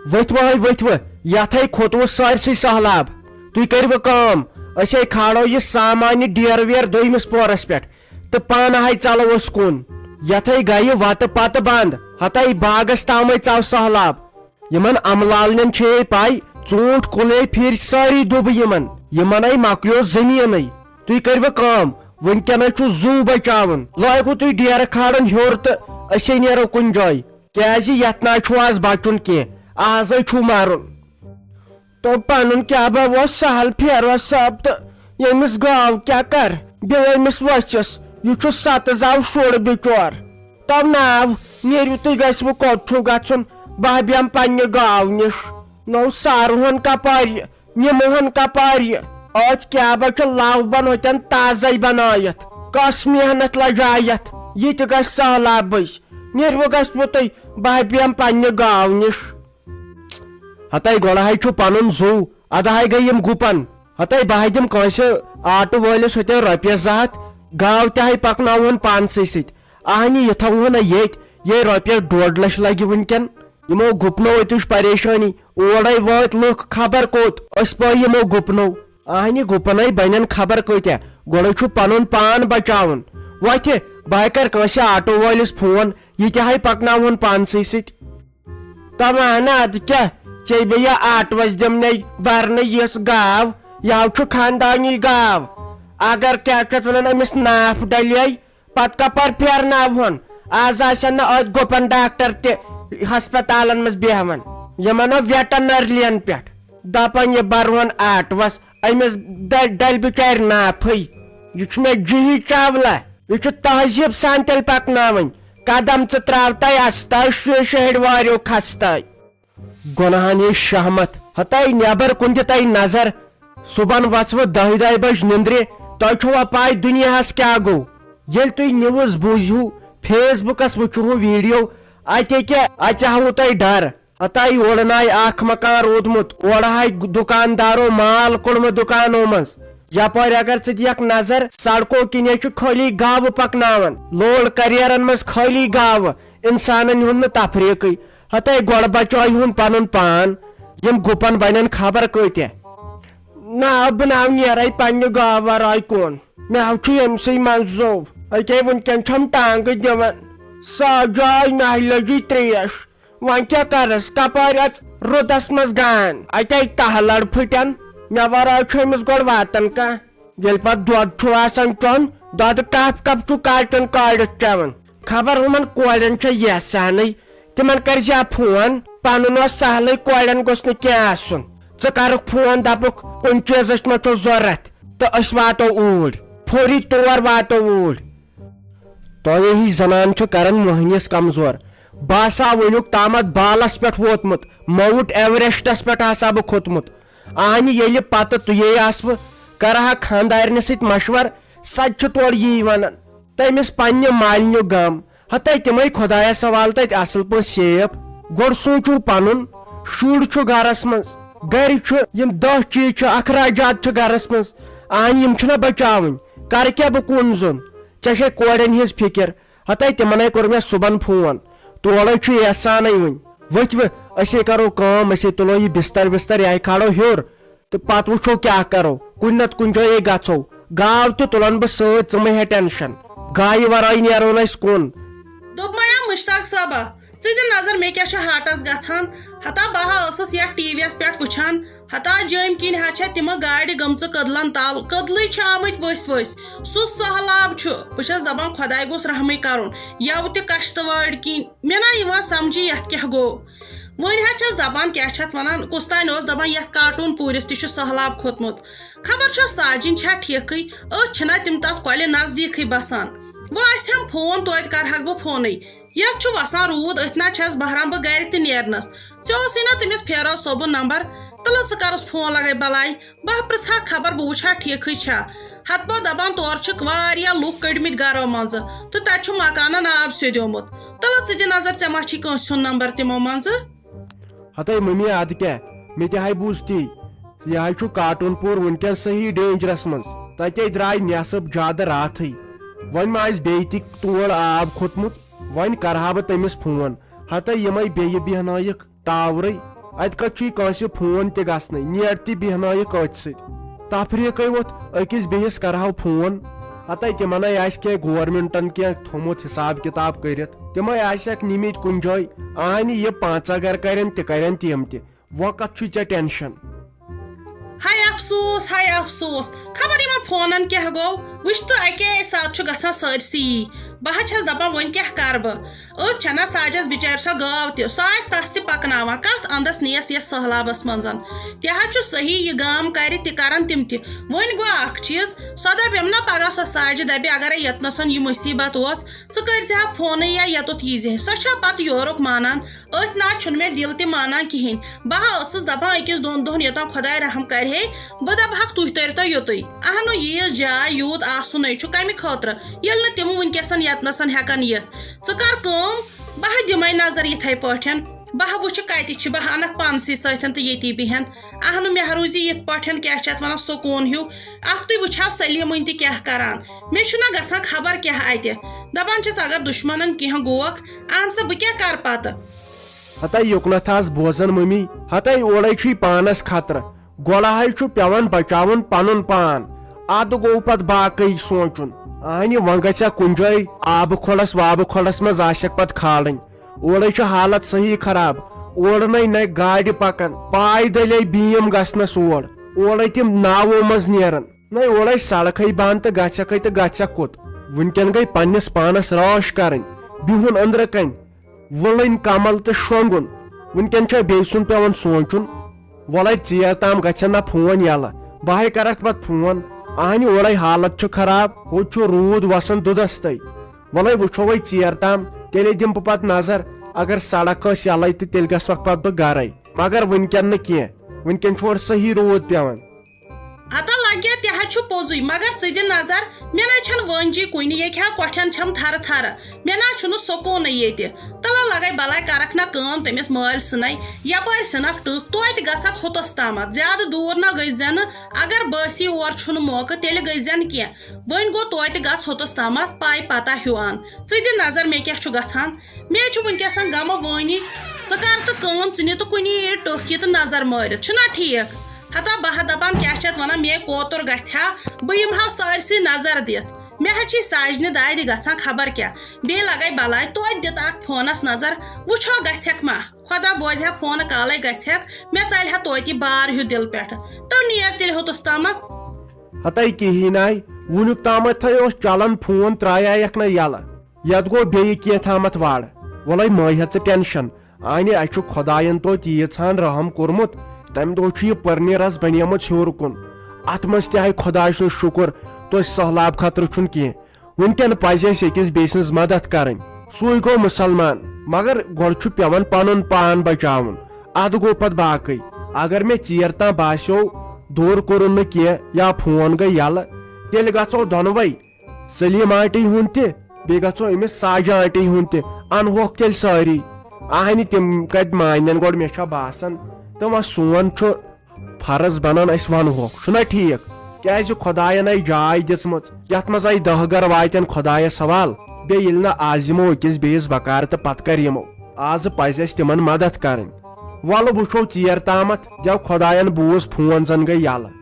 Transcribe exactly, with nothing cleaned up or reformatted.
ؤتھِو ہے، ؤتھِو، یتھ ہے کھوٚتوٕ سٲرسٕے سہلاب۔ تُہۍ کٔرِو کٲم، أسۍ ہے کھالو یہِ سامانہِ ڈیرٕ ویرٕ دوٚیمِس پورس پٮ۪ٹھ تہٕ پانہٕ ہے ژلو أسۍ کُن۔ یتھ ہے گیہِ وتہٕ پتہٕ بند، ہتہٕ ہے باغس تام ہے ژاو سہلاب۔ یِمن املالنٮ۪ن چھے پے، ژوٗنٹھۍ کُلے پھِرۍ سٲری ڈُبہٕ یِمن۔ یِمن ہے مۄکلیو زٔمیٖنٕے۔ تُہۍ کٔرِو کٲم، وٕنکیٚنَے چھُ زُو بچاوُن۔ لٲگِو تُہۍ ڈیرٕ کھالُن ہیوٚر تہٕ أسے نیرو کُنہِ جایہِ۔ کیازِ یتھ نہ چھُ آز بچُن کینٛہہ، آزے چھُ مرُن۔ تو پنُن کیٛاہ با اوس سہل فیروز صٲب تہٕ ییٚمِس گاو کیٛاہ کر، بیٚیہِ أمِس وۄژھِس، یہِ چھُ ستہٕ زاو شُر بِچور۔ تو ناو نیٖرِو تُہۍ، گژھِوٕ کوٚت چھُو گژھُن، بہٕ ہا بیٚہمہٕ پننہِ گاو نِش۔ نو سارہُن کپارِ، نِمہٕ ہن کپارِ۔ أتھۍ کیٛاہ با چھُ لو بن ہوتن تازے بنٲیِتھ، کۄس محنت لجایتھ، یہِ تہِ گژھِ سہلابٕے۔ نیٖرِو گژھِوٕ تُہۍ، بہٕ ہا بیٚہمہٕ پننہِ گاو نِش۔ ہتے گۄڈٕ ہاے چھُ پنُن زُو، ادٕ ہاے گٔے یِم گُپن۔ ہتے بہٕ ہاے دِمہٕ کٲنٛسہِ آٹہٕ وٲلِس ہوتن رۄپیس زٕ ہتھ، گاو تہِ ہاے پکناوہون پانسٕے سۭتۍ۔ اہنہِ یہِ تھاوہون نہ ییٚتۍ، یے رۄپیس ڈۄڈ لچھ لگہِ وٕنکیٚن۔ یِمو گُپنو أتۍ وٕچھ پریشٲنی، اورے وٲتۍ لُکھ خبر کوٚت، أسۍ پٲے یِمو گُپنو۔ اہنہِ گُپنے بنن خبر کۭتیاہ، گۄڈے چھُ پنُن پان بچاوُن۔ وۄتھِ، بہٕ ہاے کرٕ کٲنٛسہِ آٹو وٲلِس فون، یہِ تہِ ہاے پکناوہون پانسٕے سۭتۍ۔ تمہٕ اہنا، ادٕ کیٛاہ، ژےٚ بیٚیہِ آٹوس دِمنے برنہٕ یِژھ گاو، یاو چھُ خاندانی گاو۔ اگر کیٛاہ چھِ اتھ ونان، أمِس ناپھ ڈلے، پتہٕ کپٲرۍ پھیرناوہون؟ آز آسن نہٕ أتھۍ گُپن ڈاکٹر تہِ ہسپتالن منٛز بیہوان، یِمن نہٕ ویٹرنرین پٮ۪ٹھ۔ دپان یہِ برہون آٹوس، أمِس ڈل-، ڈلہِ بچارِ ناپھٕے۔ یہِ چھُ مےٚ جُہی چاولہ، یہِ چھُ تہذیٖب سان تیٚلہِ پکناوٕنۍ۔ قدم ژٕ تراو تَے استاے، شیٖشہٕ ہیٚرِ واریو کھستاے۔ گۄناہن ہٕنٛز شہمت۔ ہتاے نیبر کُن دِ تۄہہِ نظر۔ صبحن وۄژھوٕ دَہہِ دۄہہِ بجہِ نِندرِ۔ تۄہہِ چھوا پاے دُنیاہس کیٛاہ گوٚو؟ ییٚلہِ تُہۍ news بوٗزِو، Facebookس وٕچھِو video، اتے کیٛاہ اژِ ہاوٕ تۄہہِ ڈر۔ ہتاے اورٕ ناے اکھ مکان روٗدمُت، اورٕ ہاے دُکاندارو مال کوٚڑمُت دُکانو منٛز۔ یپٲرۍ اگر ژٕ دِکھ نظر، سڑکو کِنۍ چھُ خٲلی گاوٕ پکناوان، load carrierن منٛز خٲلی گاوٕ، انسانن ہُنٛد نہٕ تفریٖقٕے۔ ہتے گۄڈٕ بچٲے ہُن پنُن پان، یِم گُپن بنن خبر کۭتیاہ۔ نہ، بہٕ ناو نیرے پننہِ گاوٕ ورٲے کُن۔ مےٚ ہاو چھُ ییٚمہِ سٕے منٛز زوٚو۔ أکے وٕنکیٚن چھَم ٹانٛگہٕ دِوان۔ سۄ جاے ناہہِ لٔجی ترٛیش۔ وۄنۍ کیٛاہ کرس؟ کپٲرۍ اژ رُدس منٛز گان؟ اتے تہہ لڑ پھٕٹن۔ مےٚ ورٲے چھُ أمِس گۄڈٕ واتان کانٛہہ۔ ییٚلہِ پتہٕ دۄد چھُ آسان چیوٚن، دۄدٕ کپ کپ چھُ کالٹن کالِتھ چٮ۪وان۔ خبر ہُمن کورٮ۪ن چھےٚ یژھانٕے، تِمن کٔرۍ زِ ہا فون، پنُن اوس سہلٕے، کورٮ۪ن گوٚژھ نہٕ کینٛہہ آسُن۔ ژٕ کرُکھ فون، دپُکھ کُنہِ چیٖزٕچ ما چھو ضروٗرت تہٕ أسۍ واتو اوٗرۍ، فوری طور واتو اوٗرۍ۔ تۄہہِ ہِش زنان چھِ کران مۄہنِس کمزور۔ بہٕ ہسا وٕنیُک تامتھ بالس پٮ۪ٹھ ووتمُت، ماؤنٹ ایوریسٹس پٮ۪ٹھ ہسا بہٕ کھوٚتمُت۔ اہنہِ ییٚلہِ پتہٕ تُہے آسوٕ، کرٕ ہا خاندارنہِ سۭتۍ مشور، سۄ تہِ چھِ تورٕ یی ونان۔ تٔمِس پننہِ مالنیُک غم۔ ہتے تِمے خۄدایس حوالہٕ تتہِ اصل پٲٹھۍ safe۔ گۄڈٕ سوٗنچِو پنُن، شُر چھُ گرس منٛز، گرِ چھُ، یِم دہ چیٖز چھِ، اخراجات چھِ گرس منٛز، اہن یِم چھِنہ بچاوٕنۍ۔ کرٕ کیٛاہ بہٕ کُن زوٚن؟ ژےٚ چھے کورٮ۪ن ہٕنٛز فکر۔ ہتے تِمنے کوٚر مےٚ صبحن فون، تورے چھُ احسانٕے وٕنۍ۔ ؤتھۍ وٕ، أسے کرو کٲم، أسے تُلو یہِ بستر وستر، یہِ کھالو ہیوٚر۔ تہٕ پتہٕ وٕچھو کیٛاہ کرو، کُنہِ نتہٕ کُنہِ جایے گژھو۔ گاو تہِ تُلن بہٕ سۭتۍ، ژٕ مہ ہےٚ tension۔ گایہِ ورٲے نیرو نہٕ أسۍ کُن۔ دوٚپمَے ہا مشتاق صٲبہ، ژٕ دِ نظر مےٚ کیٛاہ چھُ heartس گژھان۔ ہتا بہٕ ہا ٲسٕس یتھ ٹی وی یس پٮ۪ٹھ وٕچھان، ہتا جٲمۍ کِنۍ ہا چھےٚ تِمہٕ گاڑِ گٔمژٕ کٔدلن تل، کٔدلٕے چھِ آمٕتۍ ؤسۍ ؤسۍ۔ سُہ سہلاب چھُ۔ بہٕ چھَس دپان خۄداے گوٚژھ رحمٕے کرُن۔ یَوٕ تہِ کشتوٲڑۍ کِنۍ۔ مےٚ نا یِوان سمجھی یتھ کیٛاہ گوٚو۔ وۄنۍ حظ چھَس دَپان، کیٛاہ چھِ اَتھ وَنان، کُس تانۍ اوس دَپان، یَتھ کارٹوٗن پوٗرِس تہِ چھُ سٔہلاب کھوٚتمُت۔ خبر چھا ساجِن چھا ٹھیٖکٕے؟ أتھۍ چھِنہ تِم تَتھ کۄلہِ نزدیٖکٕے بَسان۔ وۄنۍ آسہِ ہَم فون، توتہِ کَرٕہَکھ بہٕ فونٕے۔ یَتھ چھُ وَسان روٗد، أتھۍ نہ چھَس بہران بہٕ گَرِ تہِ نیرنَس۔ ژےٚ اوسُے نہ تٔمِس فیروز صٲبُن نمبر؟ تَلہٕ ژٕ کَرُس فون لَگَے بَلاے۔ بہٕ ہا پرٛژھٕ ہا خبر بہٕ وٕچھٕ ہا ٹھیٖکھٕے چھا۔ ہتہٕ پتہٕ دپان تورٕ چھِکھ واریاہ لُکھ کٔڑمٕتۍ گرو منٛزٕ تہٕ تتہِ چھُ مکانن آب سیوٚدیومُت۔ تلہٕ ژٕ دِ نظر ژےٚ ما چھی کٲنٛسہِ ہُنٛد نمبر تِمو منٛزٕ۔ ہتے ممی، ادٕ کیٛاہ، مےٚ تہِ ہاے بوٗز تی۔ یہِ ہاے چھُ کاٹون پوٗر وٕنکیٚن صحیح dangerous منٛز۔ تتے درٛاے نٮ۪صٕب زیادٕ راتھٕے۔ وۄنۍ ما آسہِ بیٚیہِ تہِ تور آب کھوٚتمُت؟ وۄنۍ کرٕ ہا بہٕ تٔمِس فون۔ ہتے یِمے بیٚیہِ بیہنٲیِکھ تاورٕے۔ اتہِ کتہِ چھُے کٲنٛسہِ فون تہِ گژھنٕے، نیر تہِ بیہنٲیِکھ أتھۍ سۭتۍ۔ تفریٖقے ووٚتھ، أکِس بیٚیِس کرہو فون۔ ہتے تِمنے آسہِ کینٛہہ گورمنٹن کینٛہہ تھوٚمُت حساب کتاب کٔرِتھ، تِمے آسٮ۪کھ نِمٕتۍ کُنہِ جایہِ۔ اہنہِ یہِ پانٛژھ اگر کرن تہِ کرن تِم تہِ۔ وۄنۍ کتھ چھُے ژےٚ ٹینشن؟ ہاے افسوس، ہاے افسوس، خبر یِمن فونن کیٛاہ گوٚو۔ وٕچھ تہٕ، اکے ساتہٕ چھُ گژھان سٲرسٕے یی۔ بہٕ حظ چھَس دپان، وۄنۍ کیٛاہ کرٕ بہٕ؟ أتھۍ چھَنہ ساجس بِچارِ سۄ گاو تہِ، سۄ آسہِ تس تہِ پکناوان، کتھ اندس نِیَس یتھ سہلابس منٛزن؟ تہِ حظ چھُ صحیح، یہِ گام کرِ تہِ کرن تِم تہِ۔ وۄنۍ گوٚو اکھ چیٖز، سۄ دپٮ۪م نہ پگاہ سۄ ساجہِ، دپہِ اگرے ییٚتنس یہِ مصیبت اوس، ژٕ کٔرۍ زِ ہا فونٕے یا یوٚتتھ یی زِ ہے۔ سۄ چھا پتہٕ یورُک مانان؟ أتھۍ نہ چھُنہٕ مےٚ دِل تہِ مانان کِہیٖنۍ۔ بہٕ ہا ٲسٕس دپان، أکِس دۄن دۄہن یوٚتام خۄداے رحم کرِ ہے، بہٕ دپہٕ ہکھ، تُہۍ تٔرۍ تو یوٚتُے۔ اہنُو، ییٖژ جاے یوٗت آسُنے چھُ کمہِ خٲطرٕ، ییٚلہِ نہٕ تِم وٕنکیٚسن ییٚتنسن ہٮ۪کن یِتھ؟ ژٕ کر کٲم، بہٕ ہا دِمے نظر یِتھے پٲٹھۍ، بہٕ ہا وٕچھٕ کتہِ چھِ، بہٕ ہا انکھ پانسٕے سۭتۍ تہٕ ییٚتی بیٚہن۔ اہنُو، مےٚ ہا روٗزِ یِتھ پٲٹھۍ، کیٛاہ چھِ اتھ ونان، سکوٗن ہیوٗ۔ اکھتُے وٕچھِ ہا سلیٖمٕنۍ تہِ کیٛاہ کران۔ مےٚ چھُنہ گژھان خبر کیٛاہ اتہِ۔ دپان چھِس، اگر دُشمنن کینٛہہ گوکھ، اہن سا، بہٕ کیٛاہ کرٕ پتہٕ؟ ہتے یُکنتھ آس بوزان ممی، ہتے اورے چھُے پانس خطرٕ۔ گۄڈٕ ہاے چھُ پٮ۪وان بچاوُن پنُن پان، ادٕ گوٚو پتہٕ باقٕے سونٛچُن۔ اہنہِ وۄنۍ گژھِ ہا کُنہِ جایہِ آبہٕ کھۄڈس وابہٕ کھۄڈس منٛز آسٮ۪کھ پتہٕ کھالٕنۍ۔ اورے چھِ حالت صحیح خراب۔ اورٕ نے نہ گاڑِ پکان، پایدٔلۍ بیٖم گژھنس اور۔ اورے تِم ناوو منٛز نیران۔ نہ اورے سڑکھے بند تہٕ گژھکھے تہٕ گژھکھ کوٚت؟ وٕنکٮ۪ن گٔے پننِس پانس رٲچھ کرٕنۍ، بِہُن أنٛدرٕ کنۍ، وٕلٕنۍ کمل تہٕ شۄنٛگُن۔ وٕنکٮ۪ن چھا بیٚیہِ سُنٛد پٮ۪وان سونٛچُن؟ وۄلے ژیر تام گژھن نہ فون یلہٕ، بہٕ ہاے کرکھ پتہٕ فون۔ اہنہِ اورے حالت چھِ خراب، ہوٚت چھُ روٗد وسان دُدس تہٕ۔ وۄلے وٕچھو وۄنۍ ژیر تام، تیٚلے دِمہٕ بہٕ پتہٕ نظر۔ اگر سڑک ٲس یلے تہٕ تیٚلہِ گژھکھ پتہٕ بہٕ گرے، مگر وٕنکٮ۪ن نہٕ کینٛہہ، وٕنکٮ۪ن چھُ اورٕ صحیح روٗد پٮ۪وان۔ ہتا لگیا، تہِ حظ چھُ پوٚزُے، مگر ژٕ دِ نظر، مےٚ نَے چھَنہٕ وٲنجی کُنہِ، ییٚکہِ ہا کۄٹھٮ۪ن چھَم تھرٕ تھرٕ، مےٚ نہ حظ چھُنہٕ سکوٗنٕے ییٚتہِ۔ تَلہ لگے بلاے، کرکھ نہ کٲم تٔمِس مٲلۍ سٕنَے، یپٲرۍ ژھٕنکھ ٹٕکھ، توتہِ گژھکھ ہوٚتَس تامَتھ، زیادٕ دوٗر نہ گٔژھۍ زٮ۪نہٕ، اگر بٲسی اور چھُنہٕ موقعہٕ تیٚلہِ گٔژھۍ زٮ۪نہٕ کینٛہہ۔ وۄنۍ گوٚو توتہِ گژھ ہوٚتَس تامَتھ پاے پتہ ہیوٗ اَن۔ ژٕ دِ نظر مےٚ کیٛاہ چھُ گژھان، مےٚ چھُ وٕنکیٚسَن غمہٕ وٲنی، ژٕ کر تہٕ کٲم، ژٕ نہِ تہٕ کُنی ٹٕکھ یہِ تہٕ نظر مٲرِتھ، چھُنہ ٹھیٖک؟ ہتا بہٕ ہا دپان، کیٛاہ چھِ اتھ ونان، مے کوتُر گژھِ ہا، بہٕ یِمہٕ ہا سٲرسٕے نظر دِتھ۔ مےٚ حظ چھِ ساجنہِ دادِ گژھان خبر کیٛاہ، بیٚیہِ لگے بلاے، توتہِ دِتھ اکھ فونس نظر، وٕچھو گژھٮ۪کھ ما۔ خۄدا بوزِ ہا فونہٕ کالے گژھٮ۪کھ، مےٚ ژلہِ ہا توتہِ یہِ بار ہیوٗ دِلہٕ پٮ۪ٹھٕ۔ تو نیر تیٚلہِ ہوٚتُس تامتھ۔ ہتے کِہیٖنۍ آے، وُنیُک تامتھ تھے اوس چلان فون، ترٛایایکھ نہ یلہٕ۔ یتھ گوٚو بیٚیہِ کینٛہہ تامتھ وڑ۔ وۄلے مہ ہےٚ ژٕ ٹینشن، اہنہِ اَسہِ چھُ خۄداین توتہِ ییٖژہن رحم کوٚرمُت، تمہِ دۄہ چھُ یہِ پٔرنہِ رس بنیمٕژ ہیوٚر کُن۔ اتھ منٛز تہِ آے خۄداے سُنٛد شُکر، توتہِ سہلاب خطرٕ چھُنہٕ کینٛہہ۔ وٕنکٮ۪ن پزِ اَسہِ أکِس بیٚیہِ سٕنٛز مدد کرٕنۍ۔ سُے گوٚو مُسلمان، مگر گۄڈٕ چھُ پٮ۪وان پنُن پان بچاوُن، ادٕ گوٚو پتہٕ باقٕے۔ اگر مےٚ ژیر تام باسیو دوٗر کوٚرُن نہٕ کینٛہہ یا فون گٔے یلہٕ، تیٚلہِ گژھو دۄنوے۔ سلیٖم آنٹی ہُنٛد تہِ، بیٚیہِ گژھو أمِس ساجہِ آنٹی ہُنٛد تہِ، انہوکھ تیٚلہِ سٲری۔ اہنہِ تِم کتہِ مانن گۄڈٕ، مےٚ چھا باسان۔ تہٕ وۄنۍ سون چھُ فرض بنان أسۍ ونہوکھ، چھُنہ ٹھیٖک؟ کیازِ خۄداین آیہِ جاے دِژمٕژ، یتھ منٛز آیہِ دہ گرٕ واتن خۄدایس حوال۔ بیٚیہِ ییٚلہِ نہٕ از یِمو أکِس بیٚیِس بکار تہٕ پتہٕ کر یِمو؟ از پزِ اَسہِ تِمن مدد کرٕنۍ۔ وَلہٕ وٕچھو ژیر تامَتھ، دیو خۄدایَن بوٗز فون زَن گٔے یَلہٕ۔